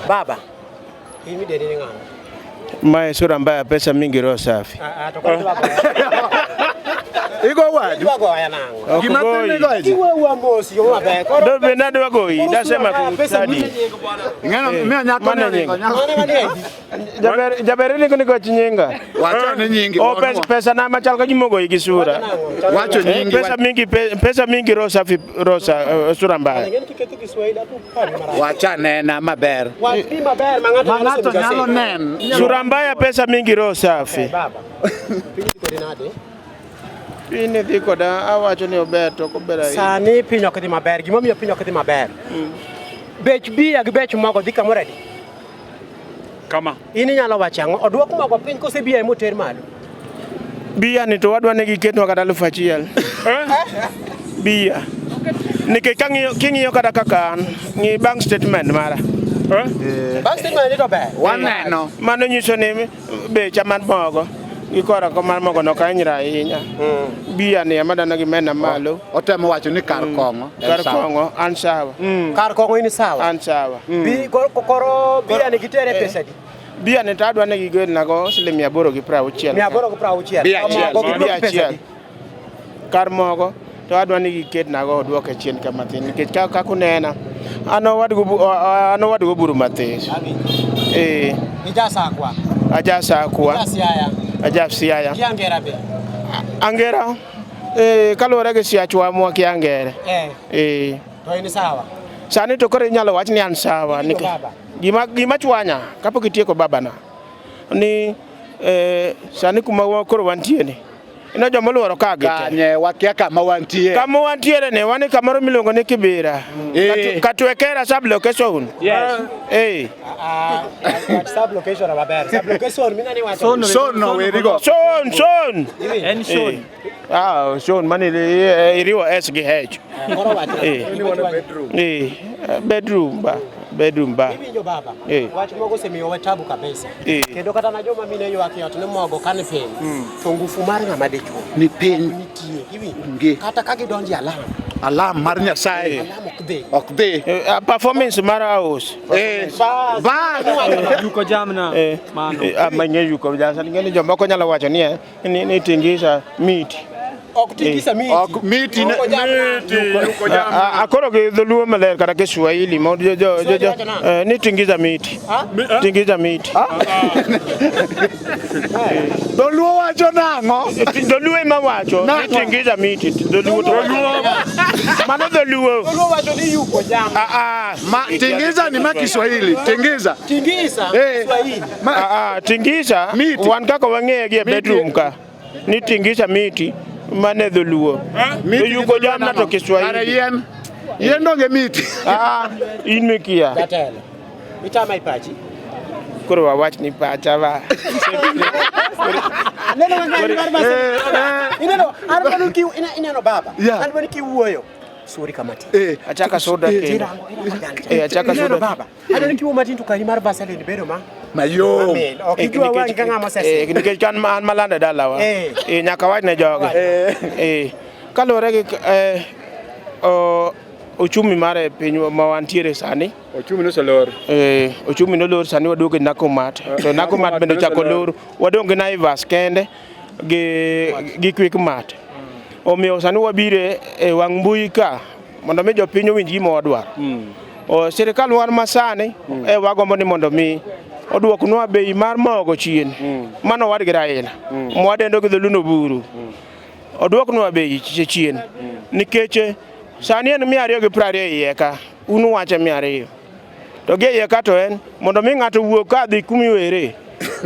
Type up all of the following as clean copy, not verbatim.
Baba. In mideni ni ng'ano? Mae sura mbaya, pesa mingi, roho safi. Ah, ah, to koro idwa goya. Igo wadu. Idwa goya nang'o? Ok Gima goyi. tin igo eji. Iwewa mos yo maber. Koro Do be nadwa goyi, koro dasema sura mbaya, pesa kutadi. mingi. Ing'eno miyo nyako Mano ni oringo nying. nyako. Mane manie di? Jaber jaber iliko ni goch nyinga. Wacho ni nyingi. O pesa, pesa na machal ka gima ogoyi gi sura. Wacho Eh, nyingi. pesa mingi pesa mingi roho safi roho sura mbaya. Ng'eni kiketo Kiswahili apo pari marach. Wacha nena maber. Wach ni maber ma ng'ato Ma nyalo ng'ato somo nyalo gaset. nen. Sura mbaya, pesa mingi, roho safi. Baba. Piny dhi kodi nade? Piny dhi koda awacho ni ober to ok ober ahinya. Sani piny ok dhi maber. Gimomiyo piny ok dhi maber. Bech bia gi bech mogo dhi kamoro adi? Kama. In inyalo wacho ang'o? Oduok mogo piny kose bia ema oter malo? Bia ni to wadwa ni giketnwa kata 1000. Bia. Nikech kang'iyo king'iyo kata kaka an, ng'i bank statement mara. Bank statement ni to ber. Waneno. Mano nyiso ni becha mar mogo gi kora ko mar mogo no ok hinyre ahinya. Bia ni ema dano gimena malo. Otemo wacho ni kar kong'o. en Kar sawa. kong'o an sawa. Kar kong'o in sawa. An sawa. Bi koro bia ni gitere pesa di? Bia ni to adwa ni gikelnago siling 860. 860. Bia achiel. Mogo giduok Bia pesa achiel. di? Kar mogo to adwa ni giketnago oduoke chien ka mathin nikech kaka unena an owadgo buru mathis. Eh, Ijasakwa. aja Sakwa, Ijasiaya. aja Siaya. Kia ngera be. Angera eh, kaluwore gi siachwa mwakia Angere. Eh, Eh, to in sawa. sani to koro inyalo wach ni an sawa Iwinjo nikech baba? gima chwanya kapok itieko babana ni eh, sani kuma koro wantie ni ino joma oluoro ka gi te. Kanye wakia kama wantie. Kama wantiere ni wan e kamoro miluongo ni Kibera. Eh. Katwekera sub location. Yes. Eh. Ah, wach sub location maber. Sub location mina ni wacho. Sono werigo. Son son. En Eh. Ah, son mani iriwo S gi H. Koro wach. Eh. Eh, bedroom ba. Bedroom ba. Iwinjo baba. Eh. Wach mogo osemiyowa tabu kabisa. Eh. Kendo kata na joma mine ywak e ot ni mogo ka ni piny. To ngufu mar ng'ama dichuo Ni piny. nitie. Iwinjo. Onge. Kata ka gidonjo e alam, Alam mar Nyasaye. alam ok dhi. Ok dhi. Eh, performance mar house. Eh. Bas. Bas. Yuko jamna. Eh, Mano. eh, ah, mang'e yuko jasa ng'eni jomoko nyalo wacho ni eh, ni tingisa miti. Ok tingisa miti. Ok miti ne- Yuko jamna. Ah, ah, koro gi dholuo maler kata Kiswahili mo jo wacho nang'o? eh, ni tingiza miti. Tingiza miti. Dholuo wacho nang'o? Dholuo ema wacho ni Nang'o? tingiza miti. Dholuo to mano dholuo. Dholuo wacho ni yuko jamna. Ah, ah. Ma tingiza ni ma Kiswahili. Tingiza. Tingisa Eh. Kiswahili. Ma, Ah, ah, tingisa Miti. wan kaka wang'eye gi e Miti. bedroom ka ni tingisa miti mane dholuo. miti To yuko jamna to Kare Kiswahili. yien. Yien donge miti. Ah, ah, in mikia. Jatelo. Itama e pachi. Koro wawach ni pacha ba. Aneno ng'ani mar Maasai. Ineno, an mano ki ineno baba. Yeah. An mano kiwuoyo. Suri kama tin. Eh. Achaka soda kendo. Irango, irango jal cha. Eh, achaka Ineno soda. baba. Aneno kiwuo matin to kari mar Vaseline bedo ma. Mayom. Mamel. Ok ijwa wang'i ka ng'ama Eh, osesin. nikech an an malando e dalawa. Eh. Eh, nyaka wach ne jogi. Eh. Kaluwore gi eh, ochumi mar e piny ma wantiere sani. Ochumi noselor. Eh, ochumi nolor sani waduogo e Nakumatt. To Nakumatt bende ochako lor. Wadong' gi Naivas kende gi Quickmart. Omiyo sani wabiro e wang' mbui ka mondo mi jopiny owinj gima wadwaro. O, sirikal wan masani e wagombo ni mondo mi oduoknwa bei mar mogo chien. Mano owadgi Raila. Mwadendo gi dholuo buru. Oduoknwa bei chien. Nikech sani en 220 iye ka, un uwache 200. To gi iye ka to en mondo mi ng'ato wuog ka dhi kumiwere,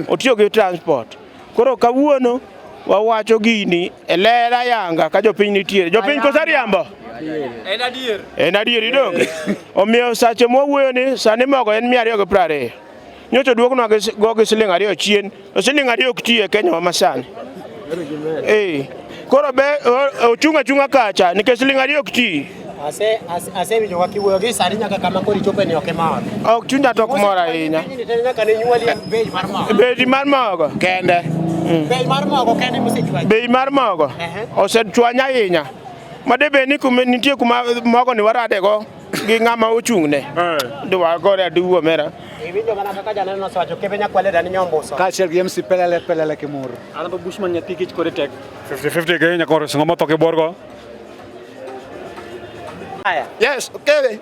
otiyo gi transport. Koro kawuono wawacho gini e ler ayanga ka jopiny nitiere. Jopiny koso riambo? En adier. En adier idonge. Omiyo sache mwawuoyo ni sani mogo en 220. Nyocha oduoknwa go gi siling 2 chien, to siling 2 ok ti e Kenya wa masani. Eh. Koro be ochung' achung'a kacha nikech siling 2 ok ti. Ase asewinjo kaka iwuoyo gi sani nyaka kama koro ichope ni ok imor. Ok chunya to ok mor ahinya. Pinyni te nyaka ne nyuoli bei mar mogo. Bei mar mogo. Kende. Bei mar mogo kende mosechwanyi. Bei mar mogo osechwanya ahinya. Ma de bed ni kuma nitie kuma mogo ni warade go gi ng'ama ochung'ne. Dwagore aduwa omera. Iwinjo mana kaka janeno nosewacho kebe nyakwale dani nyombuso. Kaachiel gi MC Pelele Pelele Kimur. An ba Bushman nyathi kich kore tek. 50-50 ge nyakoro singo motho ki borgo. Aya. Yes, okay.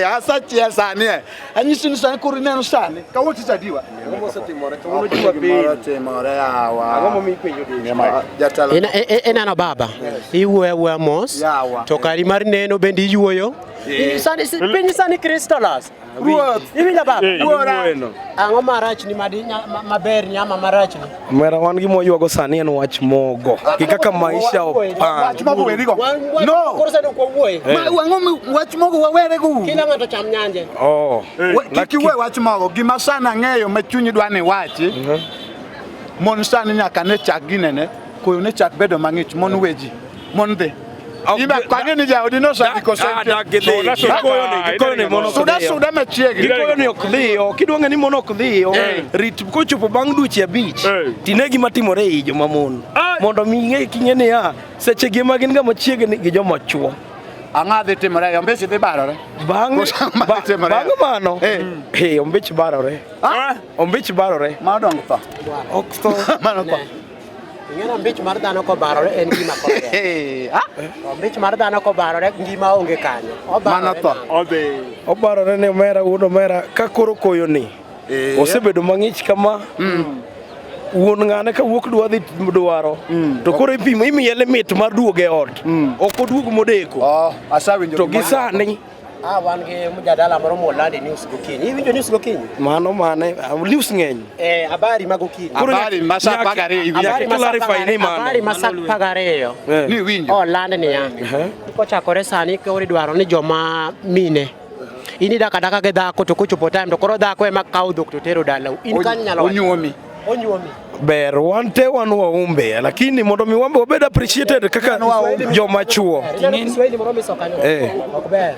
Asachiel sani e. Anyisi ni sani koro ineno sani. Kawuono tich adiwa. Ang'o mosetimore? Kawuono Jumapil. Gimoro timore yawa. Ang'o momiyo ipenjo dich? Jatelo. Ineno baba, iwuoyo awuoya mos, Yawa. to kari mar neno bende iwuoyo. Sani piny sani Kristolas. Ruoth. Iwinjo baba? Wuora. Ang'o marach ni madi maber ni ama marach ni? Mera wan gima waywago sani en wach mogo gi kaka maisha opang. Wach mogo werigo. No. Koro sani ok wawuoye. Ma wang'o mi wach mogo wawere go. Kila ng'ato cham nyanje. Oh. Kik iwe wach mogo. Gima sani ang'eyo ma chunyi dwa ni wachi. Mon sani nyaka ne chak ginene. Koyo ne chak bedo mang'ich. Mon weji. Mon dhi. Imbe kwang'e ni jaodi nosandiko Dak gidhi. Gikoyo ni mon ok Suda dhiyo. suda machiegni. Gikoyo ni ok dhiyo. Kidwa ng'e ni mon ok dhiyo, rit kochopo bang' dweche abich, tine gima timore ei joma mon. Mondo mi ing'e king'e niya, seche gi ema gin ga machiegni gi joma chuo. Ang'o dhi timore? Ombesi dhi barore. Bang' Koso ma dhi timore? bang' mano, eh, ombich barore. Ombich barore. Mano dongo tho. Ok tho. Mano tho. Ing'e ni ombich mar dhano kobarore en gima koro ber. Eh, ah, Ombich mar dhano kobarore ngima onge kanyo. Mano Obarore tho. nang'o? Obarore ni omera wuod omera ka koro koyo ni osebedo mang'ich kama wuon ng'ane kawuok dwa dhi dwaro to koro ipimo imiye limit mar duogo e ot ok oduog modeko Oh, asewinjo to gi gimoro. sani Ah, wan gi mjadala moro molandi news gokinyi. Iwinjo news gokinyi? mano mane ah, news ng'eny Eh, habari ma gokinyi. Koro Habari ma saa apar gariyo iwinjo. nyaka Habari ma saa clarify ni mano Habari ma saa apar gariyo. Eh. Ni iwinjo. Oland niya. Kochakore sani koro idwaro ni joma mine. In idak adaka gi dhako to kochopo time to koro dhako ema kawo dhok to tero dalau. In kanyo inyalo wacho. Onyuomi. Onyuomi. ber wan te wan waumbe lakini mondo mi wambe wabed appreciated kaka joma chuo Ineno Kiswahili moro miso kanyo. Eh. Ok ber.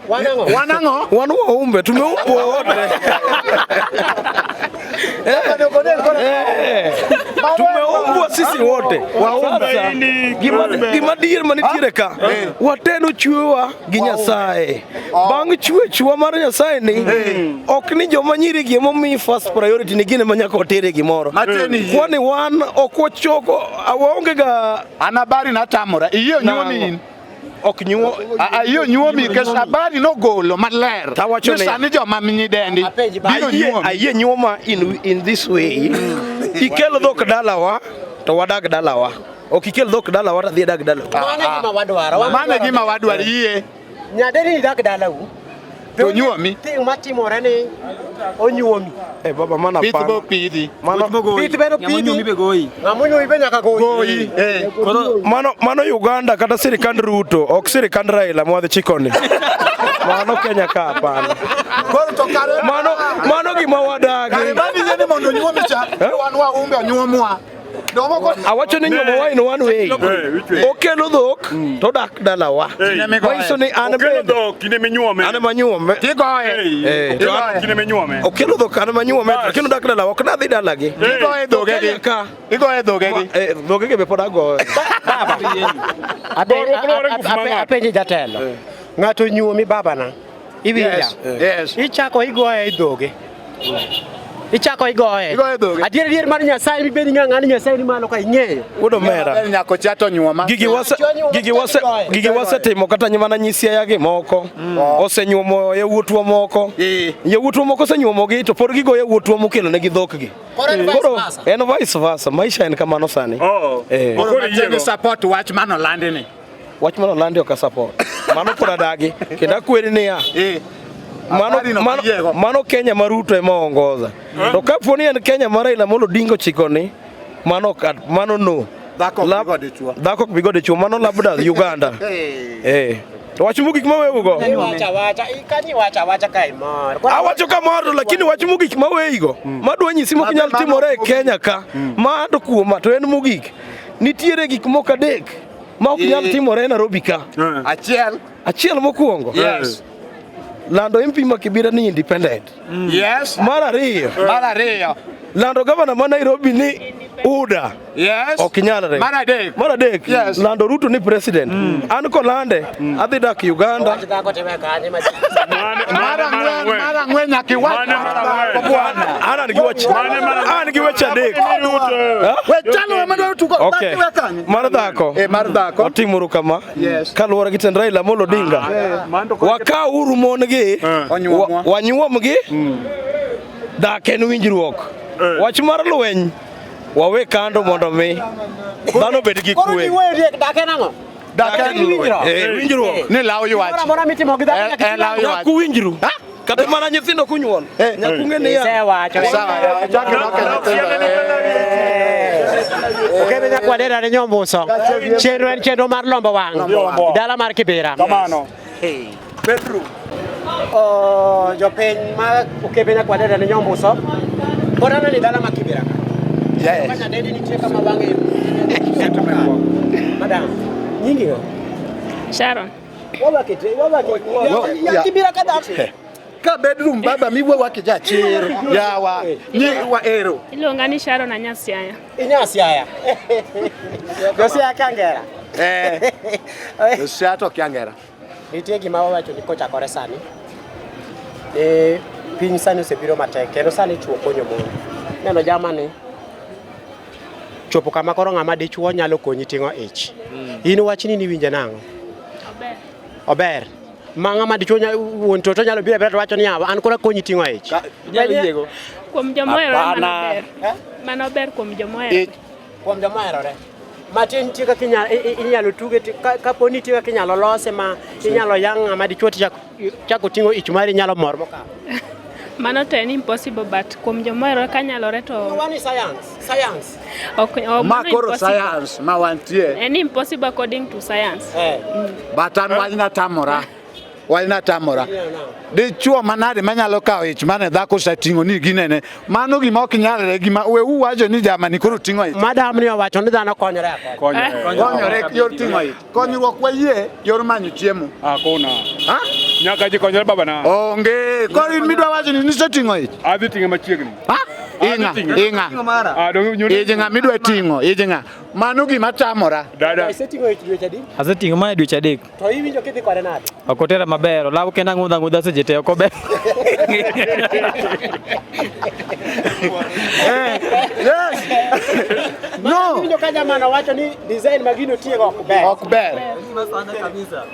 Wan ang'o? Wan ang'o? wan waumbe tumeumbwa wote Eh, tumeumbwa sisi wote Sasa, gima dier manitiere ka wateno chwewa gi Nyasaye bang' chwechwa mar Nyasaye ni ok ni joma nyiri gi emomi first priority ni gin ema nyaka watere gimoro Matieni yie. kwani wan ok wachoko waonge ga An habari natamora. Iyie onyuomi in. ok nyuo Ah, ah, iyie onyuomi nikech habari nogolo maler. Tawacho Ni ni- sani joma nyidendi Apenji baba. biro ayie nyuomi. ayie nyuoma in this way ikel dhok dalawa to wadag dalawa ok ikel dhok dalawa to adhi adag dalawa Mano e gima wadwaro. Wan Mano e gima wadwaro yie. Nyadeni idak dalau. To nyuomi. Thing matimore ni onyuomi. eh baba mana Pith bo pana pidhi. mano Pith bende pidhi. Ng'ama onyuomi be nyaka goyi. Goyi. Eh. mano mano Uganda kata sirikand Ruto ok sirikand Raila mwadhi chikoni mano Kenya ka hapana Koro to kare mano mano gima wadagi kare mani yie ni mondo onyuomi cha. Wan waumbe onyuomwa. Domo ko awacho ni nyuomo in one way okelo dhok to odak dalawa manyiso ni an Okelo bende dhok kinde minyuome. an ema nyuome tigoye. Eh, to an- Kinde minyuome. okelo dhok an ema nyuome lakini odak dalawa ok nadhi dalagi Igoye dhogegi. Kenya ka Igoye dhogegi. Eh, dhogegi be pod agoyo Goruok luwore gi guf ma ng'ato. Apenji jatelo. Ng'ato onyuomi babana. Iwinja. Yes. Yes. Ichako igoye e dhoge. Ichako igoye. Igoye e dhoge. Adier adier mar Nyasaye mibed ng'a ng'ani Nyasaye ni malo ka ing'eyo. wuod omera Nyako cha to nyuoma. gigi wase gigi wase gigi wasetimo kata mana nyisiaya gi moko osenyuomo yawuotwa moko Eh. yawuotwa moko osenyuomogi to pod gigo yawuotwa mokelo negi dhokgi Koro en vice koro versa. en vice versa maisha en kamano sani Oh. Eh. Koro Koro matieni yiego. support wach manolandi ni. wach manolandi ok asupport mano pod adagi kendo akweri niya Eh. mano, Habari no mano, kiyiego. mano Kenya ma Ruto ema ongoza to kapo ni en Kenya ma Raila Amolo Odinga ochiko ni mano ok mano no Dhako ok bigo dichuo. dhako ok bigo dichuo mano labda Uganda Eh. eh to wach mogik maweugo Iwacha wacha kanyi wacha wacha ka imor. Koro- awacho kamoro lakini wach mogik maweigo madwa nyisi mok nyal Mano timore e mogik. Kenya ka ma to kuoma to en mogik nitiere gik moko adek ma ok nyal Eh. timore e Nairobi ka Achiel. achiel mokwongo Yes. lando MP ma Kibira ni independent Yes. mar ariyo Mar ariyo. Lando gavana ma Nairobi ni UDA. Yes. Ok nyalre. Mar adek. Mar adek. Yes. Lando Ruto ni president. An kolande adhi dak Uganda. Wach dhako tiwe kanye ma Mar ang'wen, mar ang'wen nyaka iwach. Mane mar ang'wen. Bwana, an gi wach. Mane mar ang'wen. An gi weche adek. Ha? We chalo ema dwaro tugo. Okay. Dhako iwe kanye? Mar dhako. Eh, mar dhako. Watimuru kama. Yes. Kaluwore gi tend Raila Amolo Odinga. Wakawuru mon gi. Onyuomwa. Wanyuomgi. Dak en winjruok. Wach mar lweny wawe kando mondo mi dhano obed gi Koro kwe. giwuoyo diek dak en ang'o? Dak en winjruok. Eh, winjruok. Ni law ywach. Gimoro amora mitimo gi dhako Eh, nyaka eh, law itim ywach. Nyaka uwinjru. Kata mana nyithindo kunyuol. Nyaka ung'e niya. Isewacho. Sawa, yawa, chak irwake nyithindo. Okebe nyakwadera ne nyombuso. Chenro en chenro mar lombo wang'. Lombo. Dala mar Kibera. Kamano. Oh, jopiny ma Okebe nyakwadera ne nyombuso. Pod aneno ni dala mar Kibera ka. Yes. Ka nyadendi nitie kama wang'e. Madam, nyingi go? Sharon. Wawakete, wawakete. Ya Kibera ka dhako. Ka bedroom baba miwuowa kijachir yawa nyi wa ero Iluonga ni Sharon Anyasiaya. Inyasiaya. Josiaya kangera. eh Josiaya to kiangera Nitie gima wawacho ni kochakore sani, e, piny sani osebiro matek kendo sani chuo konyo mon. Neno jamani chopo kama koro ng'ama dichuo nyalo konyi ting'o ich. In wachni niwinje nang'o? Ober. Ober. Ma ng'ama dichuo wuon toto nyalo biro abira to wacho ni "Awa, an koro akonyi ting'o ich. Kuom joma oherore mano Hapana. ber. Mano ber kuom joma oherore. Ich Kuom joma oherore. Matin nitie kaka inyalo tuge kapo ni nitie kaka inyalo lose ma inyalo yang' ng'ama dichuo to chako ting'o ich mari inyalo mor mokalo. Mano to en impossible but kuom joma oherore kanyalore to Wani science, science. ok ma mano koro impossible. science ma wantie En impossible according to science. Eh. but an wachna tamora wachna tamora dichuo manade manyalo kawo ich mane dhako oseting'o ni ginene mano gima ok nyalre gima we uwacho ni jamani koro ting'o ich Madam ni owacho ni dhano konyore akonya. konyore yor ting'o ich konyruok wayie yor manyo chiemo Hakuna. ha Nyaka ji konyre babana. onge koro in midwa wacho ni niseting'o ich Adhi ting'e machiegni. ha ing'a ing'a Ah, dong nyundo. ij ng'a midwa ting'o ij ng'a mano gima tamora Dada. Iseting'o ich dweche adi? Aseting'o mae dweche adek. To iwinjo kidhi kode nade? Ok otera maber, olaw kendo ang'udha ang'udha seche te, ok ober. Yes no Iwinjo ka jamano wacho ni design ma gino tiego ok ber. ok ber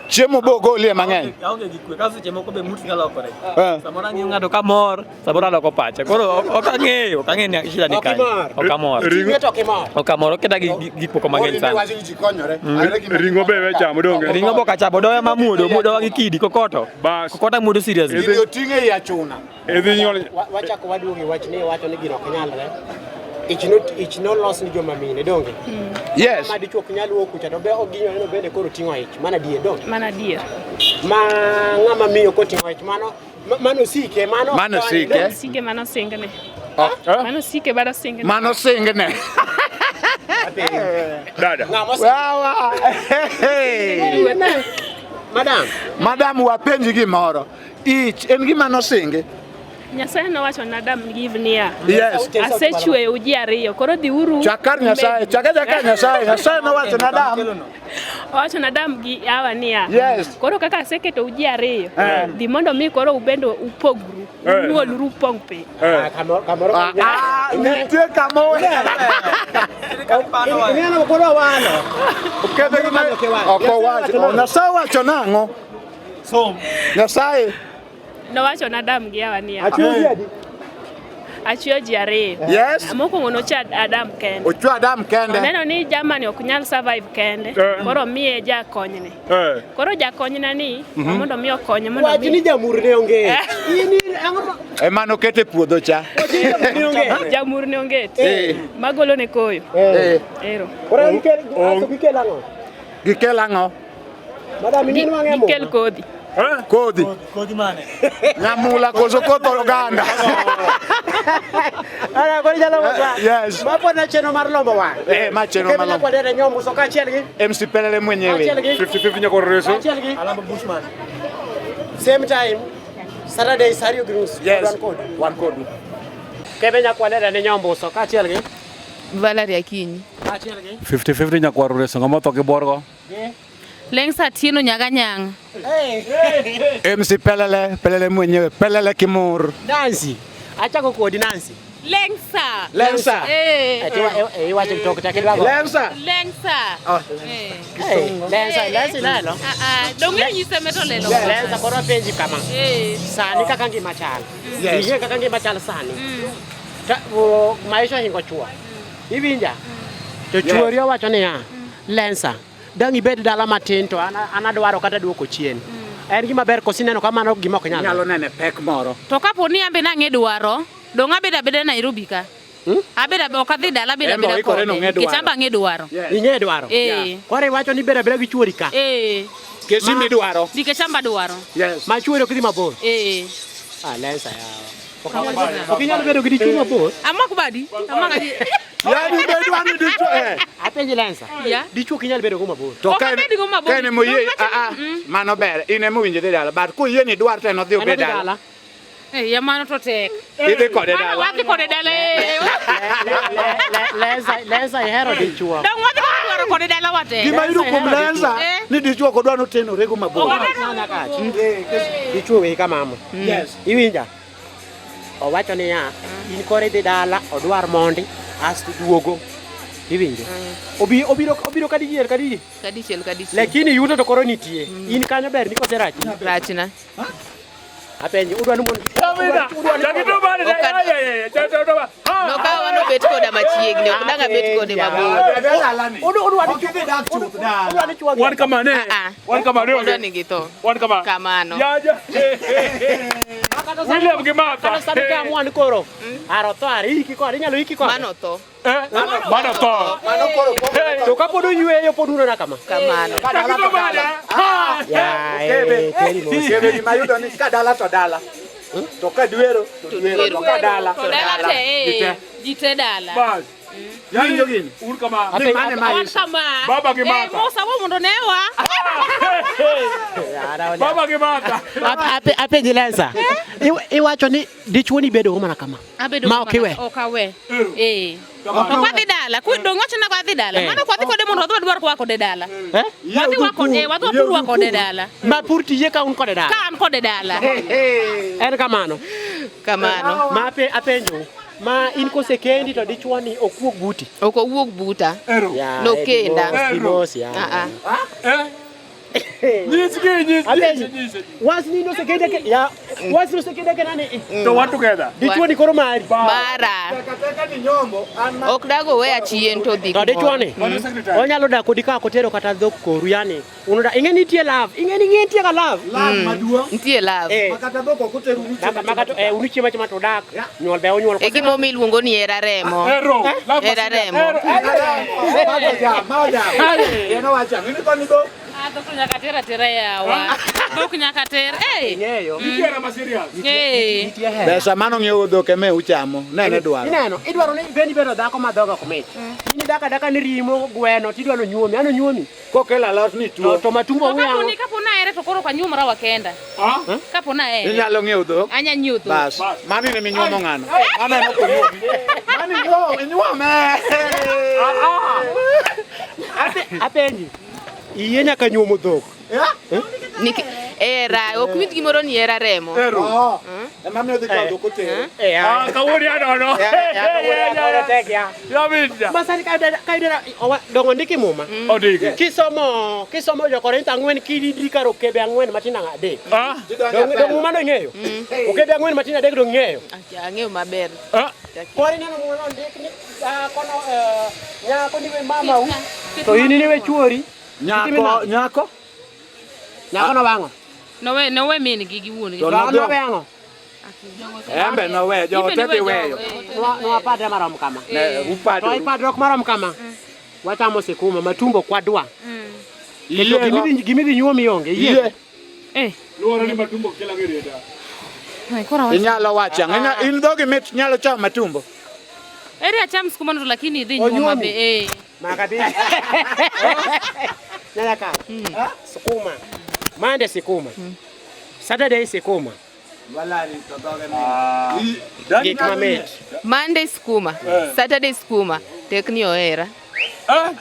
chiemo bo golie mang'eny Aonge gi kwe, ka seche moko be mut nyalo lokore. Eh. Samoro ang'iyo ng'ato kamor, samoro aloko pacha. Koro ok ang'eyo, ok ang'eyo ni shida ni Ok kanye. imor. Ok amor. Ting'e to ok imor. Ok amor, oketa gi gik moko mang'eny sana. Wacho ni ji konyore Ayudo gima- Ring'o be we chamo donge. Ring'o bok achamo, doya mamuodo, muodo gi kidi, kokoto. Bas. Kokoto amuodo seriously. Gini oting'e ei achuna Idhi nyuol. Wachako waduogo e wach ni wacho ni gino ok nyalre. Ich nolos ni joma mine donge? Yes Ma dichuo ok nyal wuok kucha to be ok ginyalo neno bende koro ting'o ich. Mano adier donge? Mano adier. Ma ng'ama miyo koting'o ich mano mano sike mano Mano sike. Sike mano singne. Oh. Mano sike bado singne. mano singne Dada. Ng'ama osike. Wawa. Madam, Madam wapenji gimoro ich en gima nosingi Nyasaye nowacho ne Adam gi Eve niya, Yes. asechweyou ji ariyo, koro dhiuru Chak kar Nyasaye, chak achaka kar Nyasaye. Nyasaye nowacho ne Adam. Owacho ne Adam gi Hawa niya, Yes. koro kaka aseketou ji ariyo, Eh. dhi mondo mi koro ubende upogru, Eh. unyuoluru upong' piny. Eh. kamoro kamoro Ah, ah, nitie kama owe. Ineno koro walo. Oketho gima ok owacho. Nyasaye owacho nang'o? Nyasaye. Nowacho ne Adam gi Hawa niya, Achiewo ji adi? achweyo ji ariyo. Yes. Mokwongo nochwe Adam kende. Ochwe Adam kende. Oneno ni Germany ok nyal survive kende, Eh. koro miye jakonyne. Eh. Koro jakonyna ni mondo mi okonye mondo Wach ni mi jamur ne onge. In ang'o ma Ema nokete puodho cha. wach ni jamur ne onge. jamur ne onget Eh. magolo ne koyo. Eh. Ero. Koro gikel aso gikel ang'o? Gikel ang'o? Madam ingen wang'e Gikel muma. kodhi. Kodhi. Kodhi mane? Nyamula koso koth oganda. Ara koro jalo mwa. Yes. Ma pod na chenro mar lombo wang'. Eh, ma chenro mar lombo. Kendo nyakwar nyombuso kaachiel gi MC Pelele mwenyewe. kaachiel gi 50-50 nyakor reso. kaachiel gi Same time Saturday saa ariyo gi nus. Yes. Wan kodu. Wan kodu. Kebe nyakwalera ne nyombuso kaachiel gi Valerie Akinyi. Kaachiel gi 50-50 nyakwar Oreso ng'ama otho gi borgo. Lengsa Atieno Nyaga Nyang'. MC Pelele, Pelele mwenyewe, Pelele Kimur. Nancy. Achako kodi Nancy. Lengsa. Lensa. Eh. Eh, iwacho tok chak idwago. Lensa. Lengsa. Eh. Eh, Lensa, Lensa ilelo. Ah ah, dong' inyise meto lelo. Lensa koro apenji kama. Eh. Sani kaka ngima chal. Yes. Ing'e kaka ngima chal sani. Ta, o, maisha ohingo chuo. Iwinja? To chuori owacho niya, Lensa, dang' ibed dala matin to an an adwaro kata duoko chien. En gima ber koso ineno ka mano gima ok nyal. Nyalo nene pek moro. To kapo ni ambe nang'e dwaro, dong' abedo abeda Nairobi ka. Abedo ok adhi dala abedo En be abeda oikore kode. nong'e Nikech dwaro. ambe ang'e dwaro. Ing'e dwaro. Eh. Koro iwacho ni bedo abeda gi chuori ka. Eh. Kesi midwaro. Nikech ambe adwaro. Yes. Ma chuori ok dhi mabor. Eh. Ah, Lensa yawa. Ok inyal bedo gi dichuo mabor. Amak badi. Amak adi. Yani bedwa ni dichuo eh. Apenji Lensa. Yeah. Dichuo ok inyal bedo go mabor. To Ok ka en- abed go mabor. ka en emoyie, Dong' wacho ah, ah, ni- mano ber. In ema owinjo idhi dala. But koyie ni idwar to en odhi En obed odhi dala. dala. Eh, ya mano to tek. Idhi kode Mano dala. wadhi kode dala. eh. Lensa, Lensa ihero dichuo. Dong' wadhi kode dwaro kode dala wate. Gima yudo kuom Lensa Eh. ni dichuo ok odwa notenore go mabor. Dichuo wei ka mama. Yes. Iwinja? Owacho niya, in koro idhi dala, odwar mondi, asto duogo. Iwinjo? Obi obiro obiro kadichiel kadichiel. Kadichiel kadichiel. Lakini yuto to koro nitie. In kanyo ber ni kose rach. Rachna. Apenji, udwa ni mondo Nokawa nobet koda machiegni, ok dang' abet kode mabor. Udwa ni Ok idhi dak chuth dala. udwa ni chuo Wan kama ne. Ah, ah. Wan kama ne. Odwa ni githo. Wan kama. Kamano. Ya ja. William gi Martha. Kata sani ka mwan koro. Aro tho ari iki kode, inyalo iki kode. Mano tho. Eh, Mano tho. Mano koro To kapod oyweyo pod unena kama. Kamano. ka dala to dala. Ya, eh, teri mos. Kebe gima yudo ni ka dala to dala. To ka dwero to dwero. To ka dala To dala te, eh. Ji te dala. Bas. Winjo gini? Un kama. Ni mane Wan maisha. kama. Baba gi Eh, Martha. Musa wo mondo newa. Baba gi Martha. Apenji Lensa. Iwacho ni dichuo ni bedo go mana kama. Abedo Ma ok iwe. Ok awe. Eh. Ok wadhi dala. Ku dong' wacho na wadhi dala. Eh. Mano ok wadhi kode mondo wadhi wadwar kwa kode dala. Eh? Wadhi wa kode, wadhi wapur wa kode dala. Ma pur tije ka un kode dala. Ka an kode dala. En kamano. Kamano. Ma apenjo. Ma in kosekendi to dichuo ni ok wuog buti. Ok owuog buta. Ya, Nokenda. eh, dimos, ya. Ah ah. Nyisgi, nyis, Apenji. nyis, nyis. Was ni nosekende ke ya was nosekende ke nani? To wan together. Dichuo ni koro mari. Mara. Takataka ni nyombo an ma Ok dago weya chien to dhi To dichuo ni onyalo dak kodi ka ok otero kata dhok koru yani. Unoda ing'e nitie love. Ing'e ni nitie ga love. love maduong'. Nitie love. Eh. Makata dhok ok oteru uchi. Maka maka to eh unu chiemo achama to dak. Nyuol be onyuol. E gimomiyo iluongo ni hera remo. Ero. Love Hera remo. Mago jam, mago jam. En owacho ang'o? Ni koni dhok. Ah, dhok to nyaka ter atera yawa. Dhok nyaka ter. Eh. Ing'eyo. Nitie ma serious. Eh. Nitie hera. Pesa mano ng'iewo dhok ema uchamo. Nene dwaro. Ineno, idwaro ni ibed ibedo dhako ma dhoge ok mit. In idak adaka ni rimo gweno tidwaro nyuomi, an onyuomi. Kokelo alot ni To, tuo. to matumbo To kapo uyang'o. ni kapo nahere to koro ok anyuomra wakenda. Kapo nahere. Inyalo ng'iewo dhok. Anya nyiewo dhok. Bas. Mano in ema inyuomo ng'ano. Mano en ok onyuomi. Mano inyuome. Apenji. Iyie nyaka nyuomo dhok. Era, ok winj gimoro ni hera remo. Ero. Ema miyo dhi kawo dhok otero. Eh, Ah, kawuono anono. ya, tek ya. Yawinja. Masani ka yudo dongo ndiki muma. Odigi. Kisomo kisomo jo Korintho ang'wen kididri kar okebe ang'wen matindo adek. Ah. Dong dong muma no ing'eyo. Okebe ang'wen matindo adek dong ing'eyo. Ang'eyo maber. Ah. Koro ineno muma no ndik ni dhako no nyako ni we mamau to in ni we chuori. Nyako, nyako. Nyako no wang'o. Nowe nowe min gi gi wuon gi. To No nodhi- we ang'o? Embe nowe, jogo te dhi weyo. Nwapadre marom kama. Ne, To upadoru. ipadruok marom kama. Wachamo sikuma, matumbo kwadwa. Yiego. Gimidhi nyuomi onge. Yie. Yie. Eh. Luoro ni matumbo kela gi rieda. Ai, koro awacho. Inyalo wacho ang'o? In dhogi mit nyalo chamo matumbo. Eri acham skuma no to lakini idhi nyuoma be. Eh. Makabi. Nyanya ka. Sukuma. Monday sikuma. Saturday sikuma. Gik mamit. Monday skuma, Saturday skuma, tek ni ohera.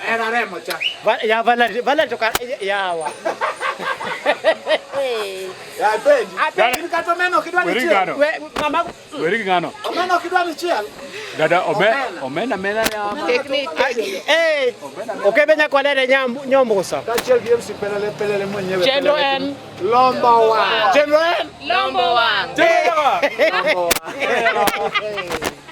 Era remo cha. Ya Valerie, Valerie to kar yawa. Ya penji. Apenji. In kata omena ok idwa ni Weri chiel. ng'ano? We mama Weri gi ng'ano? Omena ok idwa ni chiel. Dada ome Omena. omena mena ya. Tek ni eh okebe nyakwalere nyombuso. Kaachiel gi MC Pelele Pelele mwenyewe. Chenro Pelele. en Lombo wa. Chenro en lombo wang'. Lombo wa.